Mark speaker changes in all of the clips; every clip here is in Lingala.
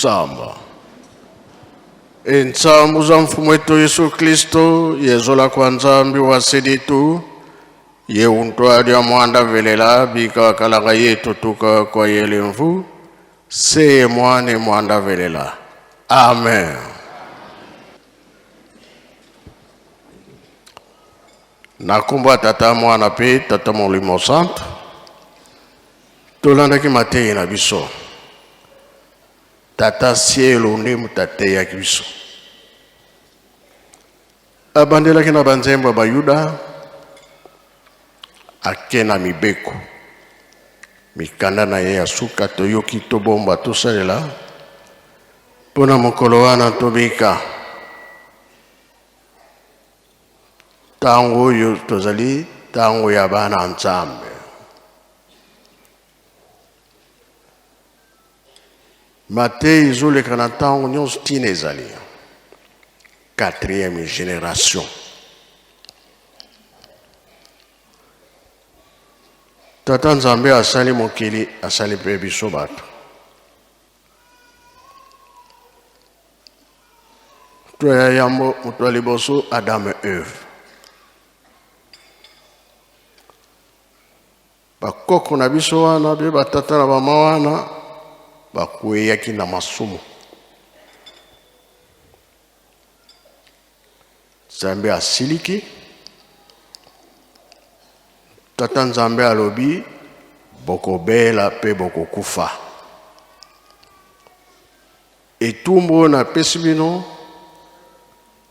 Speaker 1: Kusamba. Entsambu za mfumu wetu Yesu Kristo, yezola kwa Nzambi wa seditu, ye untwa lya mwanda velela bika kalanga yetu tuka kwa yele mvu, se mwane mwanda velela. Amen. Na nkombo ya Tata, Mwana mpe Tata Molimo Santu, tolandaki mateyi na biso. Tata Sielo nde moto ateyaki biso. Abandelaki na banzembo ya Bayuda, ake na mibeko. Mikanda na ye ya suka toyoki, tobomba, tosalela mpo na mokolo wana tobika. Ntango oyo tozali ntango ya bana Nzambe. Mateyi ezoleka na ntango nyonso ntina ezali quatrième génération. Tata Nzambe asali mokili, asali mpe biso bato. Moto ya yambo, moto ya liboso, Adam et Eve. Bakoko na biso wana mpe batata na bama wana bakweyaki na masumu. Nzambe asiliki. Tata Nzambe alobi, bokobela mpe bokokufa. Etumbu oyo napesi bino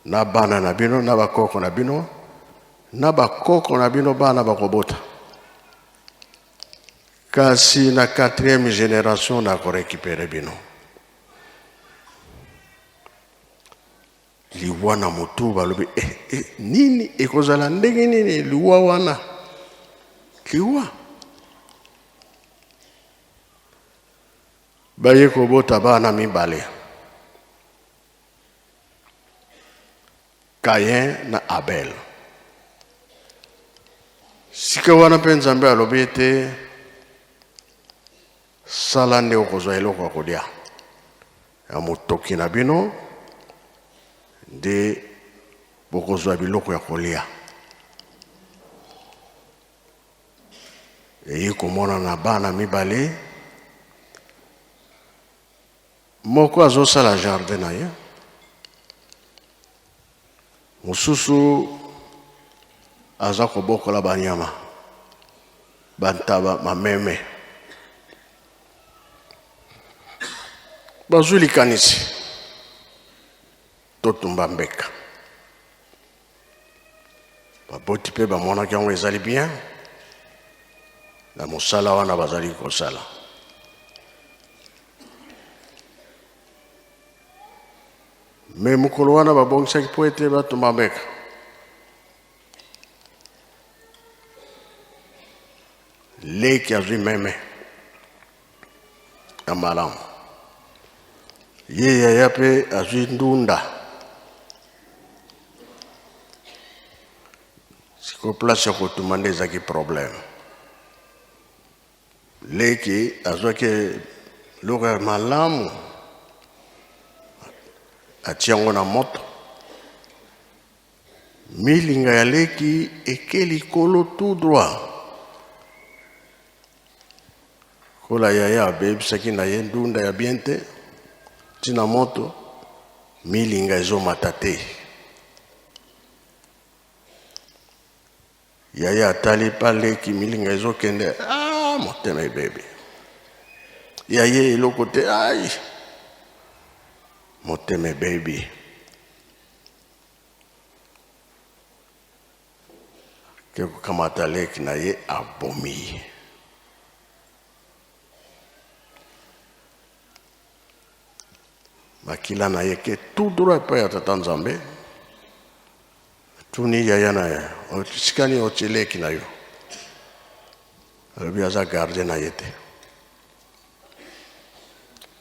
Speaker 1: na bana na bino na bakoko na bino na bakoko na bino bana bakobota, kasi na quatrième génération nakorekipere bino. Liwa na motu balobi eh, eh, nini ekozala ndenge nini liwa wana liwa baye kobota bana mibale Caïn na Abel. Sika wana mpe Nzambe alobi ete sala nde okozwa eloko ya kolia ya motoki na bino nde bokozwa biloko ya kolia. Eye komonana bana mibale Moko azosala jardin na ye, mosusu aza kobokola banyama, bantaba, mameme. Bazwi likanisi, totumba mbeka. Baboti mpe bamonaki yango ezali bien na mosala wana bazali kosala. Me mokolo wana babongisaki mpo ete batumba mbeka. Leki azwi meme ya malamu, ye yaya mpe azwi ndunda. Sikoyo place ya kotumba nde ezalaki problème. Leki azwaki eloko ya malamu, atia yango na moto. Milinga ya leki eke likolo tout droit. Kola yaya abebisaki na ye ndunda ya bien te, ntina moto, milinga ezomata te. Yaya atali pa leki milinga ezokende, ah, motema ebebi. Yaya eloko te, ai, motema ebebi. Ke kokamata leki na ye abomi ye. Makila na ye ke tout droit epai ya tata Nzambe. Tuni yaya na ye, esika nini otie leki na yo? Alobi aza gardien na ye te.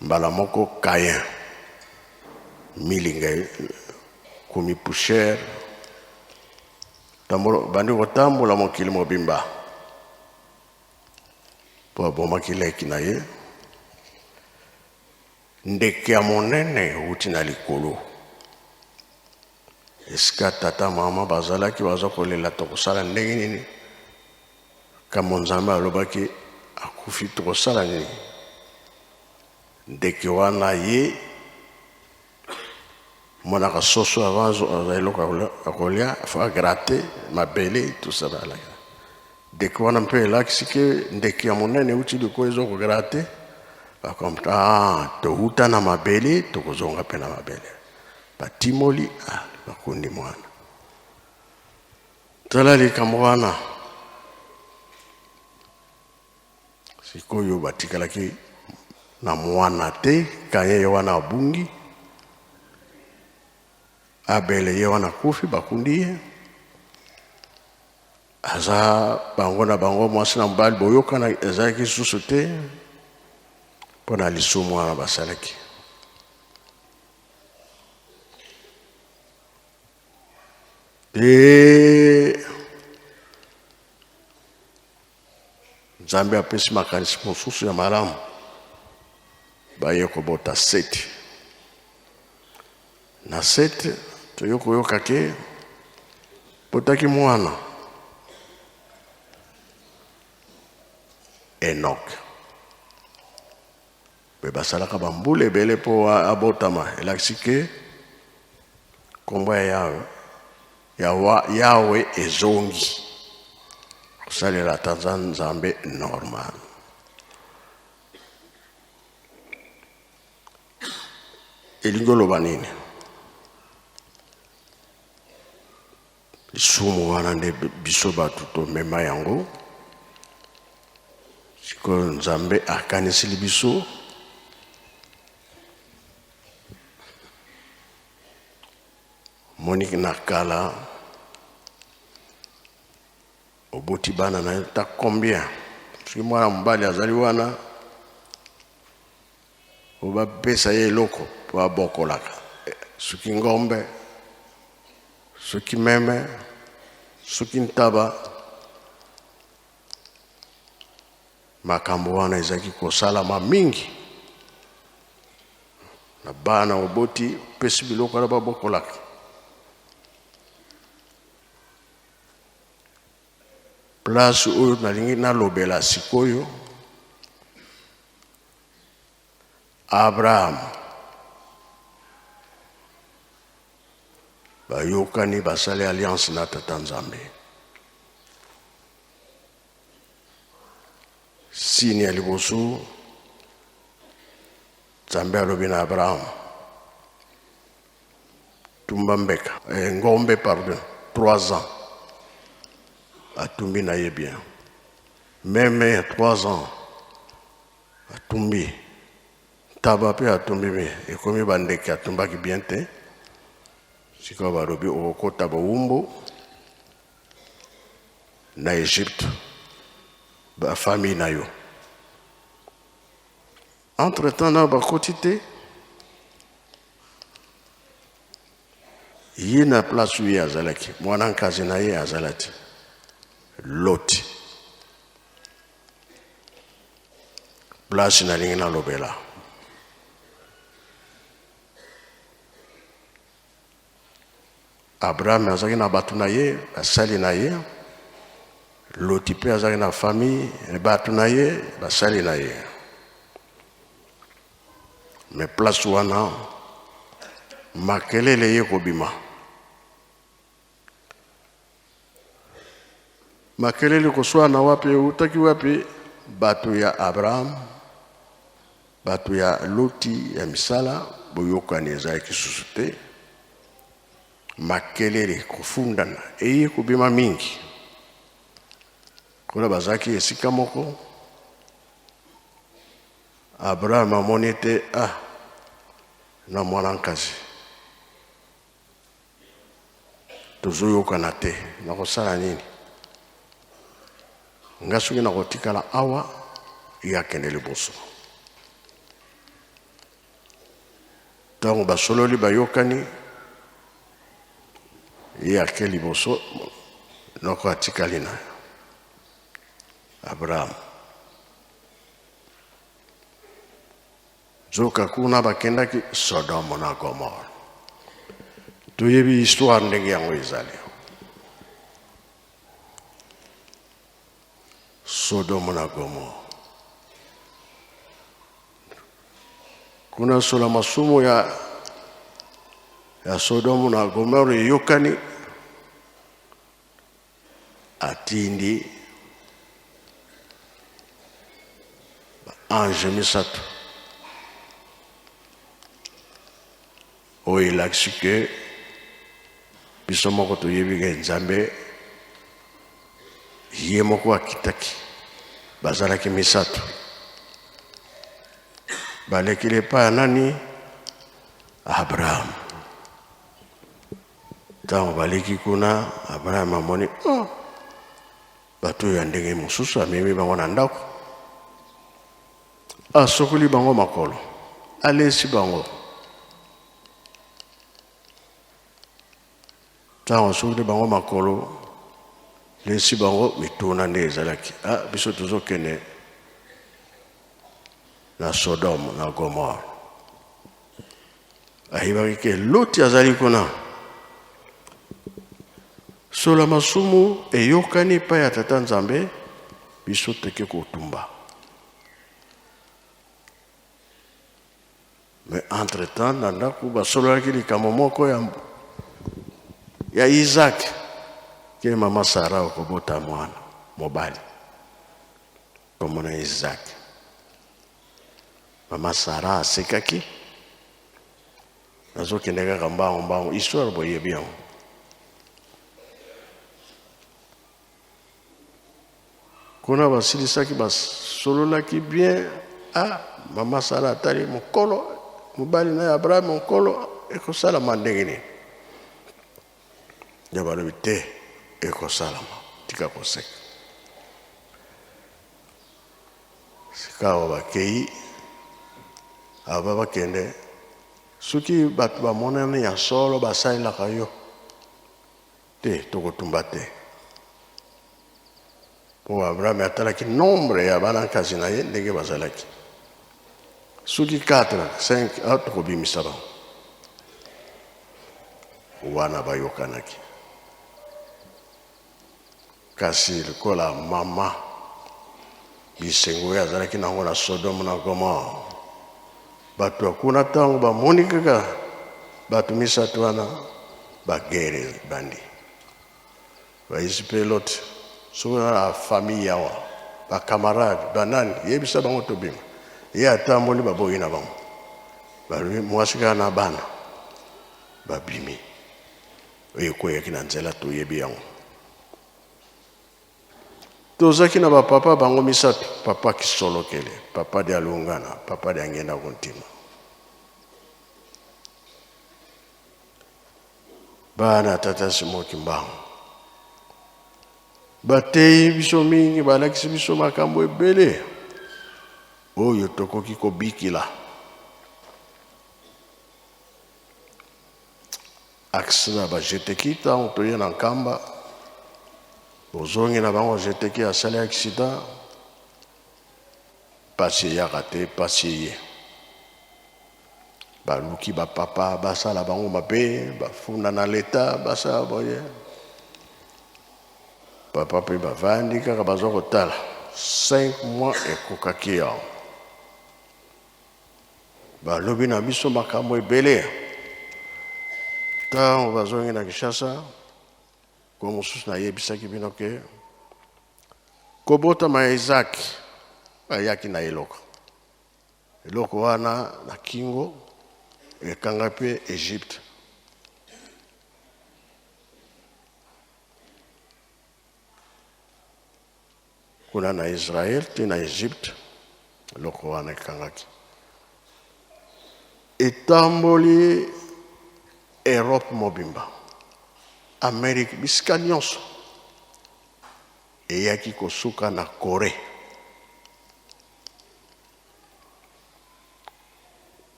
Speaker 1: Mbala moko Caïn milinga komi poussière, bandi kotambola mokili mobimba mpo abomaki leki na ye. Ndeke ya monene euti na likolo. Esika tata mama bazalaki baza kolela tokosala ndenge nini? Kambo Nzambe alobaki akufi tokosala nini? Ndeke wana ye monaka soso avant azwa eloko ya kolia faut agratte mabele tout ça balaka. Ndeke wana mpe elakisi ke ndeke ya monene euti likolo ezo kogratte bakomta ah, touta na mabele tokozonga mpe na mabele. Batimoli ah, bakundi mwana. Tala likambo wana sikoyo batikalaki na mwana te. Kaye ye wana abungi, Abele ye wana akufi, bakundi ye. Aza bango na bango mwasi na mobali, boyokana ezalaki lisusu te mpo na lisumu wana basalaki. E Nzambe apesi makanisi mosusu ya malamu, baye kobota Seti. Na Seti toye koyoka ke botaki mwana Enoch. Mpe basalaka bambula ebele mpo abotama, elakisi ke nkombo ya Yawe Yawa, Yawe ezongi kosalela ata Nzambe normal. Elingi oloba nini? Lisumu wana nde biso bato tomema yango. Sikoyo Nzambe akaniseli biso Monique na kala oboti bana na yo ta combien? Soki mwana mobali azali wana obapesa ye eloko mpo abokolaka, soki ngombe, soki meme, soki ntaba. Makambo wana ezalaki kosalama mingi na bana oboti, opesi biloko wana babokolaka. Place oyo nalingi nalobela sikoyo, Abraham bayokani, basali alliance na tata Nzambe. Sini ya liboso, Nzambe alobi na Abraham, tumba mbeka eh, ngombe pardon, 3 ans atumbi na ye bien, meme ya 3 ans atumbi, ntaba mpe atumbi bien, ekomi bandeke atumbaki bien te. Sikoyo balobi okokota bowumbu na Egypte, ba famille na yo. Entre temps na bakoti te, ye na place oyo ye azalaki, mwana nkazi na ye azalaki Loti. Place nalingi nalobela Abraham azalaki na bato na ye, basali na ye. Loti mpe azalaki na famille, bato na ye, basali na ye. Mais place wana makelele ye kobima. Makelele koswana wapi, eutaki wapi? Bato ya Abraham, bato ya Loti ya misala, boyokani ezalaki susu te. Makelele kofundana eye kobima mingi. Kuna bazalaki esika moko, Abraham amoni ete ah, na mwana nkazi tozoyokana te, nakosala nini? Nga soki nakotikala awa, ye akende liboso. Ntango basololi bayokani, ye ake liboso, noko atikali na Abraham. Zoka kuna bakendaki Sodome na Gomorre. Toyebi histoire ndenge yango ezali. Sodome na Gomorre. Kuna sola masumu ya ya Sodome na Gomorre eyokani atindi ba ange misato oyo elakisi ke biso moko toyebi ke Nzambe ye moko akitaki, bazalaki misato balekeli epai ya nani? Abraham. Ntango baleki kuna, Abraham amoni oh, bato oyo ya ndenge mosusu, amemi bango na ndako, asokoli bango makolo, alesi bango. Ntango asokoli bango makolo, lesi bango, mituna nde ezalaki, ah, biso tozokende na Sodome na Gomorre. Ayebaki ke Loti azali kuna. Solo masumu eyokani epai ya Tata Nzambe, biso toke kotumba. Mais entre temps na ndako basololaki likambo moko ya, ya Isaac ke mama Sara okobota mwana mobali kombo na Isaac. Mama Sara asekaki, nazokende kaka mbangu mbangu, histoire boyebi yango. Kuna basilisaki, basololaki bien. Ah, mama Sara atali mokolo mobali na ye Abraham, mokolo ekosalama ndenge nini? Ya balobi te, ekosalama, tika koseka. Sikawa bakei aba bakende, soki bato bamonani ya solo basalelaka yo te, tokotumba te. Mpo Abraham atalaki nombre ya bana nkazi na ye ndenge bazalaki, soki 4 5 a tokobimisa bango wana. Bayokanaki. Kasi lokola mama bisengo oyo azalaki nango na Sodome na Gomore, bato ya kuna ntango bamoni kaka bato misato wana, bagere ebandi. Bayisi mpe Lot, soki oza na famille awa, bacamarade banani, yebisa bango tobima. Ye atamboli, baboyi na bango, balobi mwasi kaka na bana babimi. Oyo ekweyaki na nzela toyebi yango. Tozaki na bapapa bango misato, papa Kisolokele, papa Dialungana, papa Diangenda Kuntima. Bana tata Simon Kimbangu bateyi biso mingi, balakisi biso makambo ebele oyo tokoki kobikila. Accident ba jeteki ntango toye na Nkamba, bozongi na bango jeteki asali accident, pasi eyaka te, pasi eye. Baluki bapapa basala bango mabe, bafunda na leta, basala boye. Papa mpe bavandi kaka baza kotala 5 mois ekokaki yango. Balobi na biso makambo ebele. Ntango bazongi na Kinshasa, ko mosusu nayebisaki bino ke kobotama ya Isaac ayaki na eloko. Eloko wana na kingo ekanga mpe Egypte. Kuna na Israël ti na Egypte, eloko wana ekangaki. Etamboli Europe mobimba, Amerique, bisika nyonso, eyaki kosuka na Corée.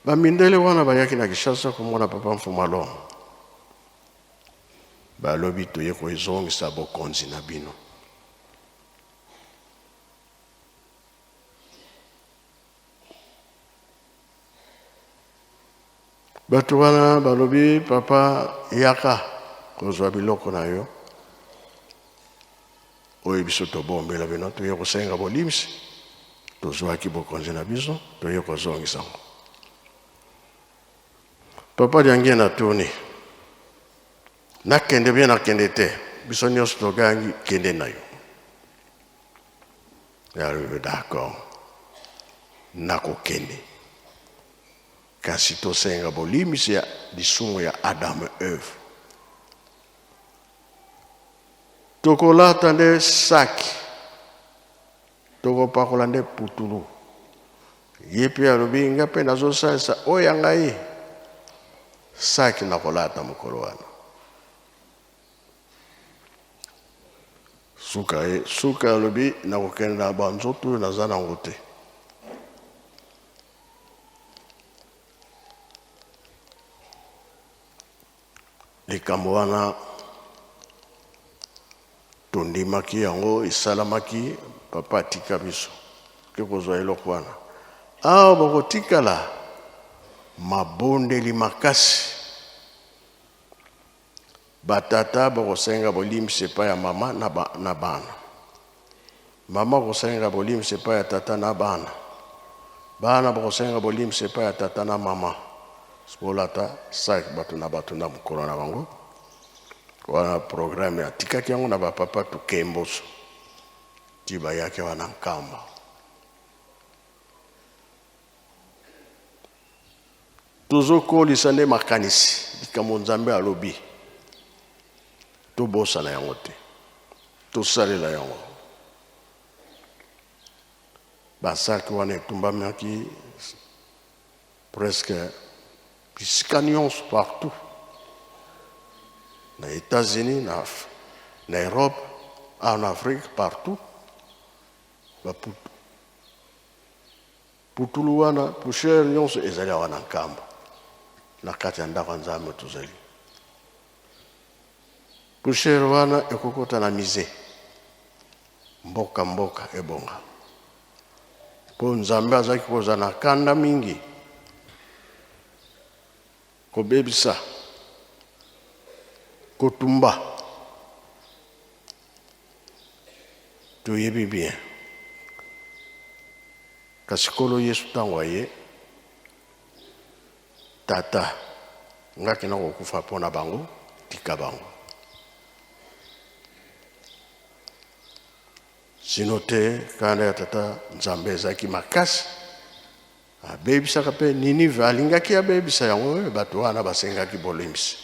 Speaker 1: Bamindele wana bayaki na Kinshasa komona papa Mfuma Longo. Balobi toye kozongisa bokonzi na bino. Bato wana balobi, Papa, yaka kozwa biloko na yo oyo biso tobombela bino, toye kosenga bolimbisi, tozwaki bokonzi na biso, toye kozongisa yango. Papa Diangienda atuni, nakende bien nakende te? Biso nyonso togangi, kende na yo. Alobi, d'accord, nakokende, kasi tosenga bolimbisi ya lisumu ya Adam Eve. Tokolata nde saki, tokopakola nde putulu. Ye mpe alobi, nga mpe nazosalisa oyo ya ngai saki nakolata mokolo wana. Suka ye suka alobi, nakokende na banzoto oyo naza nango te. Likambo wana tondimaki yango, esalamaki. Papa atika biso ke kozwa eloko wana. Awa bokotikala mabondeli makasi. Batata bokosenga bolimbisi epai ya mama na, ba, na bana. Mama akosenga bolimbisi epai ya tata na bana. Bana bakosenga bolimbisi epai ya tata na mama. Bolata sac bato na bato na mokolo na bango. Wana programme atikaki yango na bapapa tukemboso ti bayaki wana Nkamba. Tozokolisa nde makanisi, likambo Nzambe alobi tobosana yango te, tosalela yango. Basaki wana etumbamaki presque bisika nyonso, partout na États-Unis, na Europe, en Afrique, partout. Baputu Putulu wana, poussière nyonso ezali awa na Nkamba, na kati ya ndako ya Nzambe tozali. Poussière wana ekokota na musée, mboka mboka ebonga. Mpo Nzambe azalaki kozala na kanda mingi, kobebisa, kotumba. Toyebi bien. Kasi Nkolo Yesu ntango aye, Tata, nga kenda kokufa mpo na bango, tika bango. Sino te, kanda ya Tata Nzambe ezalaki makasi, abebisaka mpe Ninive, alingaki abebisa yango, bato wana basengaki bolimbisi.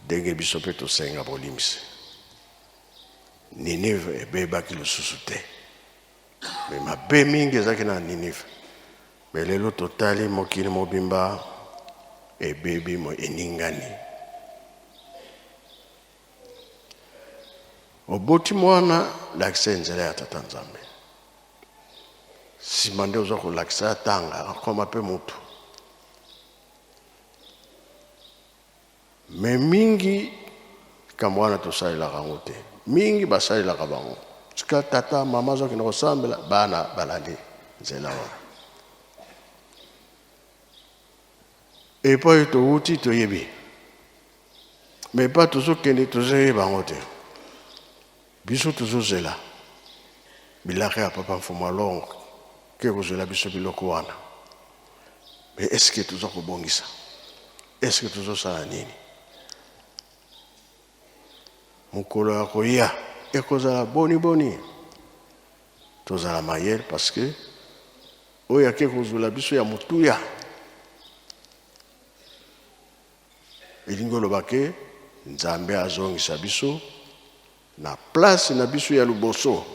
Speaker 1: Ndenge biso mpe tosenga bolimbisi. Ninive ebebaki lisusu te. Me mabe mingi ezalaki na Ninive. Me lelo totali mokili mobimba ebebi, eningani. Oboti mwana, lakisa ye nzela ya Tata Nzambe. Nsima nde oza kolakisa atanga, akoma mpe motu. Mais mingi likambo wana tosalelaka yango te. Mingi basalelaka bango. Tika tata mama azokende kosambela, bana balandi nzela wana. Epai towuti toyebi, mais epai tozokende tozoyeba yango te. Biso tozozela bilaka ya papa Mfumu Alongo ke kozwela biso biloko wana. Mais est-ce que toza kobongisa? Est-ce que tozosala nini? Mokolo ya koya ekozala boni boni? Tozala mayele parce que oyo ake kozwela biso ya motuya elingi oloba ke Nzambe azongisa biso na place na biso ya liboso.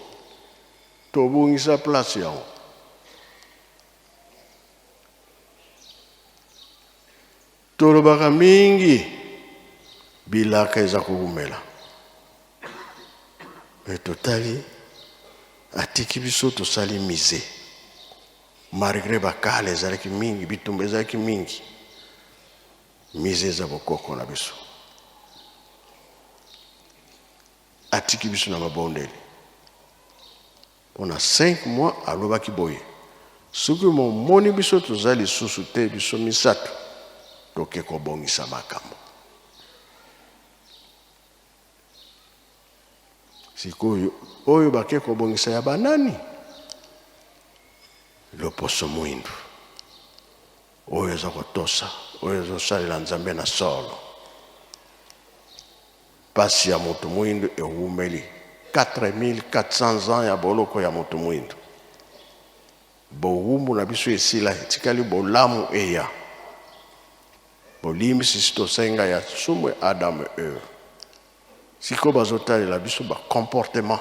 Speaker 1: Tobongisa place yango. Tolobaka mingi bilaka eza kowumela, me totali atiki biso tosali mise malgre bakala ezalaki mingi, bitumba ezalaki mingi. Mise eza bokoko na biso, atiki biso na mabondeli Pona 5 mois alobaki boye, soki momoni biso toza lisusu te biso misatu. Toke kobongisa makambo. Sikoyo oyo bake kobongisa ya banani? Loposo mwindu oyo eza kotosa, oyo ezosalela Nzambe na solo. Pasi ya moto mwindu ewumeli 4400 ans ya boloko ya moto mwindu. Bowumbu na biso esila, etikali bolamu eya. Bolimbisi si tosenga ya sumu ya Adam et Eve. Sikoyo bazotalela biso ba comportement.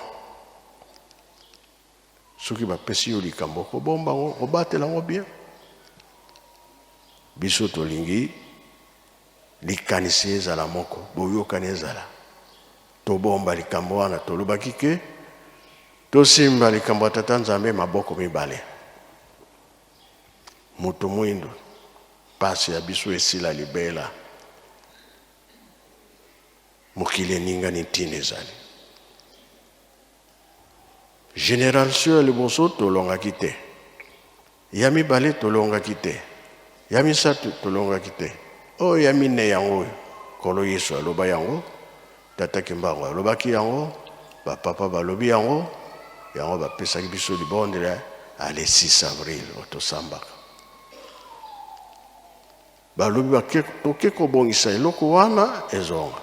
Speaker 1: Soki bapesi yo likambo okobomba yango, okobatela yango bien. Biso tolingi likanisi ezala moko, boyokani ezala. Tobomba likambo wana, tolobaki ke tosimba likambo ya Tata Nzambe maboko mibale. Moto mwindu, pasi ya biso esila libela. Mokili eningani ntina ezali. Generation ya liboso tolongaki te, ya mibale tolongaki te, ya misato tolongaki te, oyo ya minei yango oyo. Nkolo Yesu aloba yango, Tata Kimbangu alobaki yango, ba papa balobi yango, yango bapesaki biso libondeli ya le 6 avril oyo tosambaka. Balobi bake, toke kobongisa eloko wana ezonga.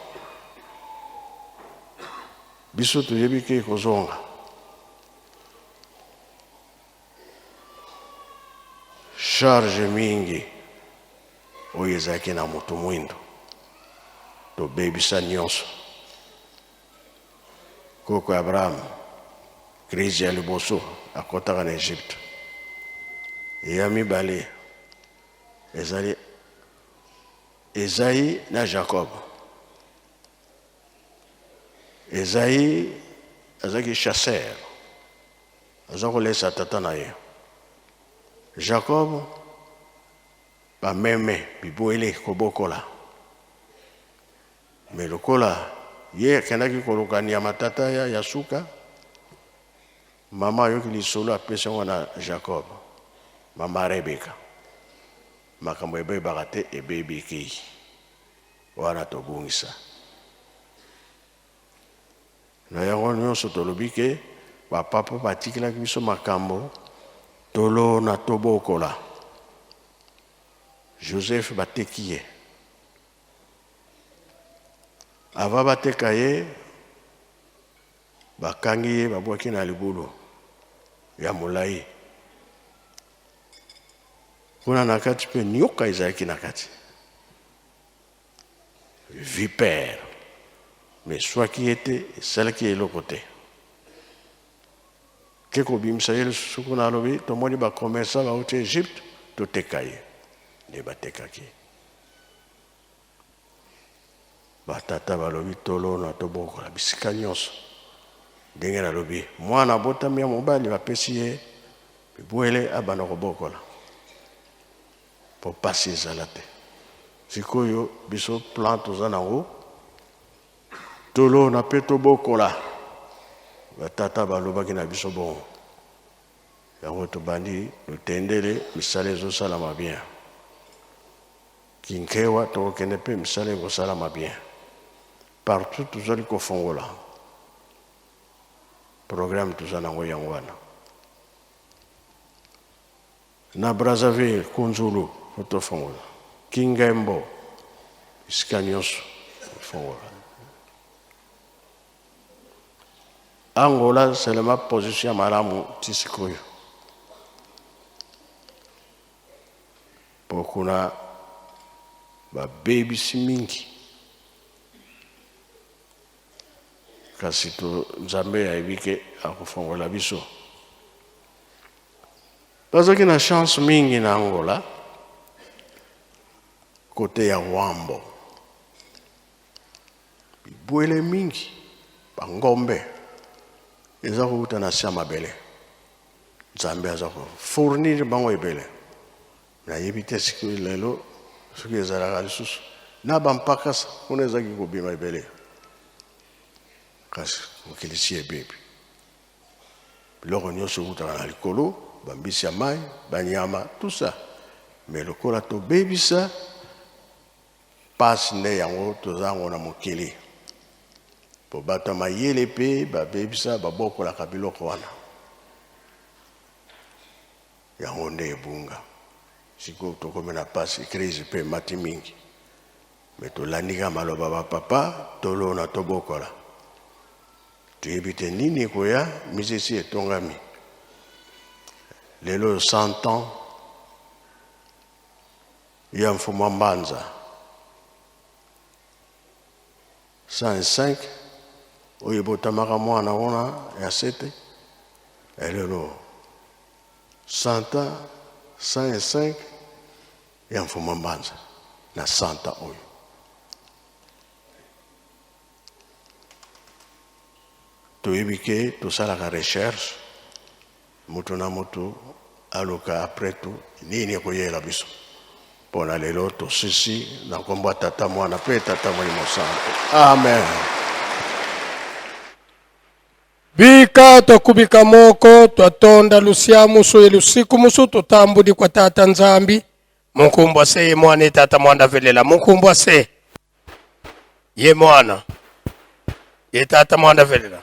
Speaker 1: Biso toyebi ke ekozonga. Charge mingi oyo ezalaki na moto mwindo, tobebisa nyonso. Koko Abraham, crise ya liboso akotaka na Egypte, ya mibale ezali Esaïe na Jacob. Esaïe azalaki chasseur, aza kolesa tata na ye. Jacob bameme bibwele kobokola, me lokola ye akendaki koluka nyama tata ya, ya suka, mama ayoki lisolo apesi yango na Jacob, mama Rebeka. Makambo ebebaka te, ebebi ekei. Wana tobungisa. Na yango nyonso tolobi ke ba papa batikelaki biso makambo tolona tobokola. Joseph bateki ye. Avant bateka ye, bakangi ye babwaki na libulu ya molai. Kuna na kati mpe nyoka ezalaki na kati. Vipère. Mais eswaki ye te, esalaki ye eloko te. Ke kobimisa ye lisusu kuna alobi tomoni ba commerçant bauti Egypte toteka ye. Nde batekaki ye. Batata balobi tolona tobokola bisika nyonso. Ndenge nalobi mwana abotami ya mobali bapesi ye bibwele abanda kobokola mpo pasi ezala te. Sikoyo biso plan toza nango tolona mpe tobokola. Batata balobaki na biso bongo. Yango tobandi lutendele misala ezosalama bien. Kinkewa tokokende mpe misala ekosalama bien. Partout tozali kofongola programme toza nango yango wana. Na Brazzaville, Kunzulu, faut tofongola. Kingembo, esika nyonso tofongola. Angola seulement position ya malamu ti sikoyo. Po kuna babebisi mingi. Kasi to Nzambe ayebi ke akofongola biso. Bazalaki na chance mingi na Angola kote ya Wambo, bibwele mingi, bangombe eza kowuta na se ya mabele. Nzambe aza ko fournir bango ebele. Nayebi te sikoyo lelo soki ezalaka lisusu na bampakasa kuna ezalaki kobima ebele, kasi mokili si ebebi. Biloko nyonso ewutaka na likolo, bambisi ya mai, banyama, tout ça. Mais lokola tobebisa. Pasi nde yango toza yango na mokili. Po bato ya mayele pe babebisa babokolaka biloko wana. Yango nde ebunga. Sikoyo tokomi na pasi, crise pe emati mingi. Mais tolandi kaka maloba ba papa, tolona tobokola. Toyebi te nini ekoya, misisi etongami. Lelo oyo 100 ans ya Mfumua Mbanza 105 oyo ebotamaka mwana wana ya sete elelo 100 ans 105 ya Mfumua Mbanza na 100 ans oyo toyebi ke tosalaka recherche Mutu na mutu aluka après tout nini ekoyela biso pona lelo tosisi na nkombo ya tata mwana pe tata molimo santu amen.
Speaker 2: Bika twakubika moko twatonda lusia musu ye lusiku musu tutambudi kwa tata Nzambi munkumbwa se ye mwana ye tata mwanda velela munkumbwa se ye mwana ye tata mwanda velela.